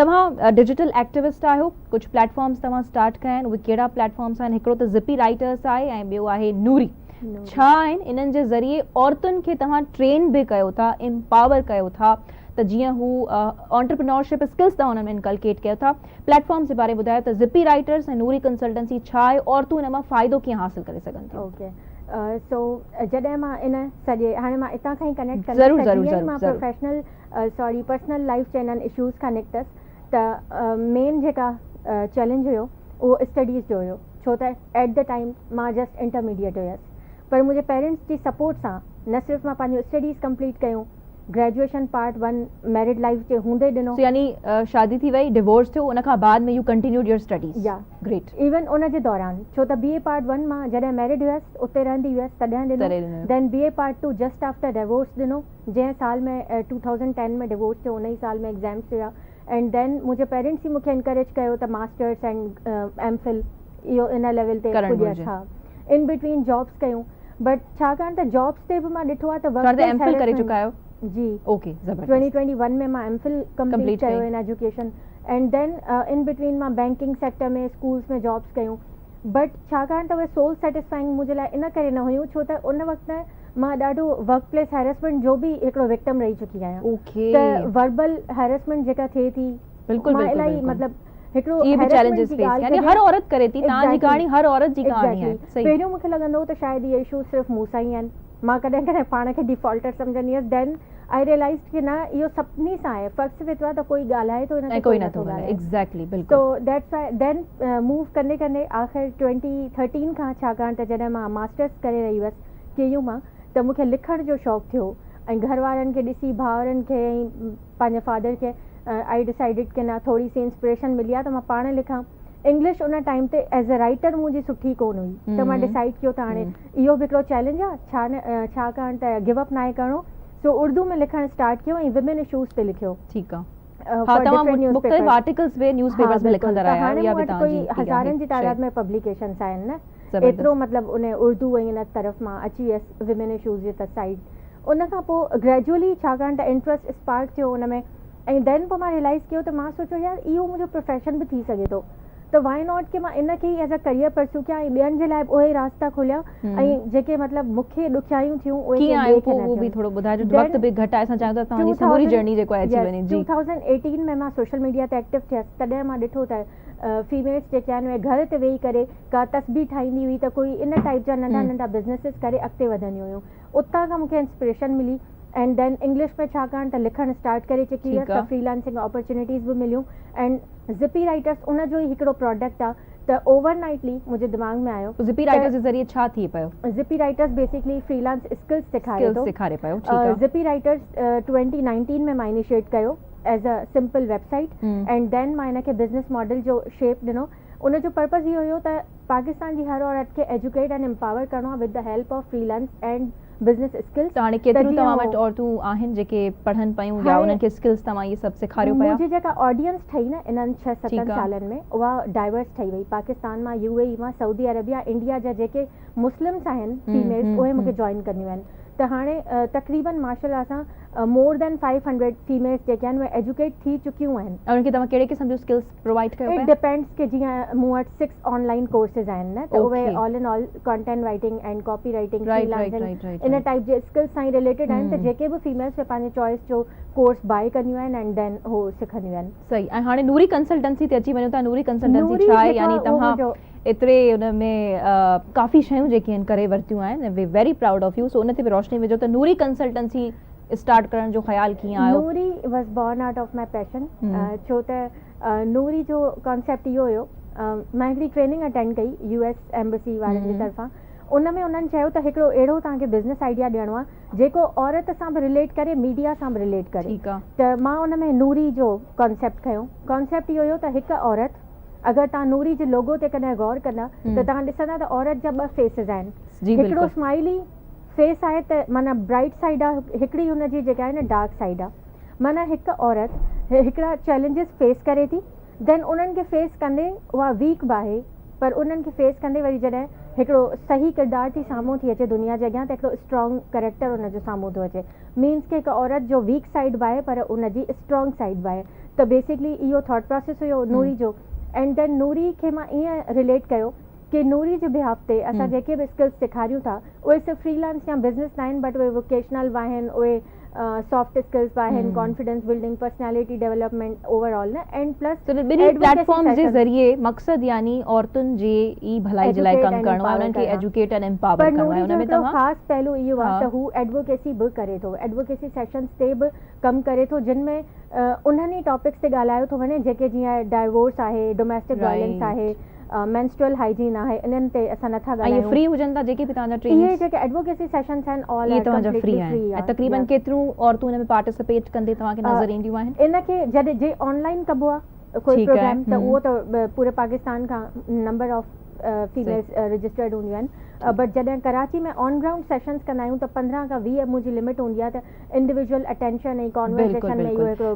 توهان digital activist آهيو، ڪجهه پليٽ فارمز توهان اسٽارٽ ڪيا آهن، اهي ڪهڙا پليٽ فارمز آهن؟ هڪڙو ته زپي رائيٽرس آهي ۽ ٻيو آهي نوري. ڇا آهن انهن جي ذريعي عورتن کي توهان ٽرين به ڪيو ٿا، امپاور ڪيو ٿا ته جيئن هو آنٽرپرينورشپ اسڪلز توهان انهن ۾ انڪلڪيٽ ڪيو ٿا. پليٽ فارمز جي باري ٻڌايو ته زپي رائيٽرس ۽ نوري ڪنسلٽنسي ڇا آهي، عورتون ان مان فائدو ڪيئن حاصل ڪري سگهن ٿيون؟ اوڪي سو جڏهن مان ان سڄي هاڻي مان اتان کان ئي ڪنيڪٽ ڪندس ته جيئن ئي مان پروفيشنل سوري پرسنل لائيف جي انهن اشوز کان نڪتس ته مين جيڪا چئلينج هيو اهو اسٽڊيز جو هيو ڇو ته ايٽ the time مان جسٽ انٽرميڊيٽ هيس پر منهنجي پيرنٽس جي سپورٽ سان نه صرف مان پنهنجون اسٽڊيز ڪمپليٽ ڪيون graduation part one married life جي هوندي ڏنو. سو يعني شادي ٿي وئي ڊيورس ٿيو ان کان بعد ۾ يو ڪنٽينيوڊ your studies يا گريٽ. ايون ان جي دوران ڇو ته بي اي پارٽ ون مان جڏهن ميرڊ هيس اتي رهندي هيس تڏهن ڏنو then B A part two just after divorce ڏنو جنهن سال ۾ ٽو ٿائوزنڊ ٽين ۾ ڊيورس ٿيو ان ئي سال ۾ ايگزامس ٿيا اينڊ then منهنجي پيرنٽس ئي مونکي انڪريج ڪيو ته ماسٽرس اينڊ ايم فل اهو ان ليول تي پڄيس ها ان بٽوين جابس ڪيون بٽ ڇاڪاڻ ته جابس تي به مان ڏٺو آهي ته ورڪ ايم فل ڪري چڪا آهيو جي اوڪي زبردست 2021 ۾ مان ايم فل ڪمپليٽ ڪيو in education and then in between مان بينڪنگ سيڪٽر ۾ اسڪولس ۾ جابس ڪيون بٽ ڇاڪاڻ ته اهي سول سيٽسفائنگ منهنجي لاء ان ڪري نه هيون ڇو ته ان وقت مان ڏاڍو ورڪ پليس هيرسمينٽ جو به هڪڙو وڪٽم رهي چڪي آهيان ته وربل هيرسمينٽ جيڪا ٿئي ٿي بلڪل مان الاهي مطلب هڪڙو اهي به چئلينجز فيس يعني هر عورت ڪري ٿي توهان جي ڪهاڻي هر عورت جي ڪهاڻي آهي صحيح پهريون مونکي لڳندو هو ته شايد اهي اشوز صرف مون سان ئي آهن مان ڪڏهن ڪڏهن پاڻ کي ڊيفالٽر سمجهندي هيس دين آئي ريلائزڊ ڪي نه اهو سڀني سان آهي فرق صرف ايترو آهي ته ڪوئي ڳالهائي ٿو ان تي ڪوئي نٿو ڳالهائي ايگزيڪٽلي بلڪل تو that's why then move ڪندي ڪندي آخر 2013 کان ڇاڪاڻ ته جڏهن مان ماسٽرس ڪري رهي هيس ڪي يو مان ته مون کي لکڻ جو شوق ٿيو ۽ گهر وارن کي ڏسي ڀائرن کي ۽ پنهنجي فادر کي آئي ڊسائيڊڊ ڪي نه ٿوري سي انسپريشن ملي آهي ته مان پاڻ لکان انگلش ان ٽائيم تي ايز اي رائيٽر منهنجي سٺي ڪون هئي ته مان ڊسائيڊ ڪيو ته هاڻي اهو به هڪڙو چئلينج آهي ڇا نه ڇاڪاڻ ته گو اپ ناهي ڪرڻو سو اردو ۾ لکڻ اسٽارٽ ڪيو ۽ ويمن اشوز تي لکيو. ٺيڪ آهي ها توهان مختلف آرٽيڪلز به نيوز پيپرز ۾ لکندا رهيا آهيو اها به توهان جي هزارن جي تعداد ۾ پبليڪيشنز آهن نه ايترو مطلب ان اردو ۽ ان طرف مان اچي ويس ويمن اشوز جي سائيڊ ان کان پوء گريجوئلي ڇاڪاڻ ته انٽرسٽ اسپارڪ ٿيو ان ۾ ۽ دين پوء مان ريلائز ڪيو ته مان سوچيو يار اهو منهنجو پروفيشن به ٿي سگهي ٿو ته وائي not ڪي مان ان کي ئي ايز ا ڪريئر پرسو ڪيان ۽ ٻين جي لاء به اهي راستا کوليان ۽ جيڪي مطلب مون کي ڏکيائيون ٿيون اهي ڪيئن آيو پوء اهو به ٿورو ٻڌائجو وقت به گهٽ آهي اسان چاهيون ٿا توهان جي سموري جرني جيڪو آهي اچي وڃي جي 2018 ۾ مان سوشل ميڊيا تي ايڪٽو ٿيس تڏهن مان ڏٺو ته فيميلز جيڪي آهن اهي گهر تي ويهي ڪري ڪا تسبيح ٺاهيندي هئي ته ڪوئي ان ٽائيپ جا ننڍا ننڍا بزنيسز ڪري اڳتي وڌنديون هيون اتان کان مونکي انسپريشن ملي اينڊ then English ۾ ڇاڪاڻ ته لکڻ اسٽارٽ ڪري چڪي هيس ته فريلانسنگ اپرچونيٽيز به مليون اينڊ زپي رائيٽرس ان جو ئي هڪڙو پراڊڪٽ آهي ته اوور نائيٽلي منهنجي دماغ ۾ آيو زپي رائيٽرس جي ذريعي ڇا ٿئي پيو؟ Zippy Writers basically freelance skills سيکاري ٿو سيکاري پيو ٺيڪ آهي زپي رائيٽرس 2019 ۾ مان انيشيٽ ڪيو as a simple website and then مان ان کي بزنس ماڊل جو شيپ ڏنو ان جو پرپز اهو هيو ته پاڪستان جي هر عورت کي ايجوڪيٽ اينڊ امپاور ڪرڻو آهي with the help of freelance and business skills. ته هاڻي ڪيتريون توهان وٽ عورتون آهن جيڪي پڙهن پيون يا انهن کي اسڪلز توهان اهي سڀ سيکاريو پيا؟ منهنجي جيڪا آڊينس ٺهي نه انهن ڇهه ستن سالن ۾ اها ڊائيورس ٺهي وئي پاڪستان مان يو اي اي مان سعودي عربيا انڊيا جا جيڪي مسلمس آهن فيميلز اهي مونکي جوائن ڪنديون آهن ته هاڻي تقريبن ماشاء الله سان مور دين 500 فيميلز جيڪي آهن اهي ايجوڪيٽ ٿي چڪيون آهن. ۽ انهن کي توهان ڪهڙي قسم جون اسڪلز پرووائيڊ ڪيو پيا؟ It depends ڪي جيئن مون وٽ 6 آن لائين ڪورسز آهن نه ته اهي all in all content writing and copy writing freelancing in type جي اسڪلز سان ئي رليٽيڊ آهن ته جيڪي به فيميلز پنهنجي چوائس جو ڪورس بائي ڪنديون آهن اينڊ دين هو سکنديون آهن. صحيح ۽ هاڻي نوري ڪنسلٽنسي تي اچي وڃون ٿا نوري ڪنسلٽنسي ڇا آهي يعني توهان ايتري ان ۾ ڪافي شيون جيڪي آهن ڪري ورتيون آهن we very proud of you so ان تي به روشني وجهو ته نوري ڪنسلٽنسي اسٽارٽ ڪرڻ جو خيال ڪيئن آيو؟ Noori was born out of my passion ڇو ته نوري جو ڪانسيپٽ اهو هيو مان هڪڙي ٽريننگ اٽينڊ ڪئي يو ايس ايمبسي وارن جي طرفان ان ۾ انهن چيو ته هڪڙو اهڙو توهان کي بزنس آئيڊيا ڏيڻو آهي جيڪو عورت سان به رليٽ ڪري ميڊيا سان به رليٽ ڪري ته مان ان ۾ نوري جو ڪانسيپٽ کنيو ڪانسيپٽ اهو هيو ته هڪ عورت اگر توهان نوري جي لوگو تي ڪڏهن غور ڪندا ته توهان ڏسندا ته عورت جا ٻه فيسز آهن هڪڙو اسمائلي فيس آهي ته معنيٰ برائيٽ سائيڊ آهي هڪڙي هن جي جيڪا آهي نه ڊارڪ سائيڊ آهي معنيٰ هڪ عورت هڪڙا چئلينجز فيس ڪري ٿي دين انهن کي فيس ڪندي اها ويڪ به آهي پر انهن کي فيس ڪندي وري جڏهن هڪڙو صحيح ڪردار ٿي سامهون ٿي اچي دنيا جي اڳيان ته هڪڙو اسٽرانگ ڪريڪٽر ان جو سامهون ٿو اچي مينس ڪي هڪ عورت جو ويڪ سائيڊ به آهي پر ان جي اسٽرانگ سائيڊ به آهي. ته بيسڪلي اهو ٿاٽ پراسيس هيو نوري جو. اينڊ then نوري کي مان ائين رليٽ ڪيو ڪي نوري جي بيهاف تي اسان جيڪي به اسڪلس سيکاريون ٿا اهي صرف فري لانس يا بزنس ناهن، بٽ اهي ووڪيشنل به آهن، اهي سافٽ اسڪلس به آهن، confidence building, personality development over all نه، اينڊ پلس ته ٻنهي پليٽ فارمز جي ذريعي مقصد يعني عورتن جي ئي ڀلائي جي لاء ڪم ڪرڻو آهي، انهن کي ايجوڪيٽ اينڊ امپاور ڪرڻو آهي. ان ۾ توهان خاص پهلو اهو آهي ته هو ايڊووڪيسي به ڪري ٿو، ايڊووڪيسي سيشنز تي به ڪم ڪري ٿو، جن ۾ انهن ئي ٽاپڪس تي ڳالهايو ٿو وڃي جيڪي جيئن ڊائيورس آهي، ڊوميسٽڪ وائلنس آهي، مينسٽرل هائيجين آهي، انهن تي اسان نٿا ڳالهايون. اهي فري هجن ٿا جيڪي به توهان جا ٽريننگز؟ اهي جيڪي ايڊووڪيسي سيشنز آهن آل اهي توهان جا فري آهن. ۽ تقريبن ڪيتريون عورتون ان ۾ پارٽيسپيٽ ڪندي توهان کي نظر اينديون آهن؟ ان کي جڏهن جي آن لائن ڪبو آهي ڪوئي پروگرام ته اهو ته پوري پاڪستان کان نمبر آف فيميلز رجسٽرڊ هونديون آهن، بٽ جڏهن ڪراچي ۾ آن گرائونڊ سيشنز ڪندا آهيون ته 15 کان 20 منهنجي لمٽ هوندي آهي ته انڊيويجوئل اٽينشن ۽ ڪانورسيشن ۾ اهو هڪڙو.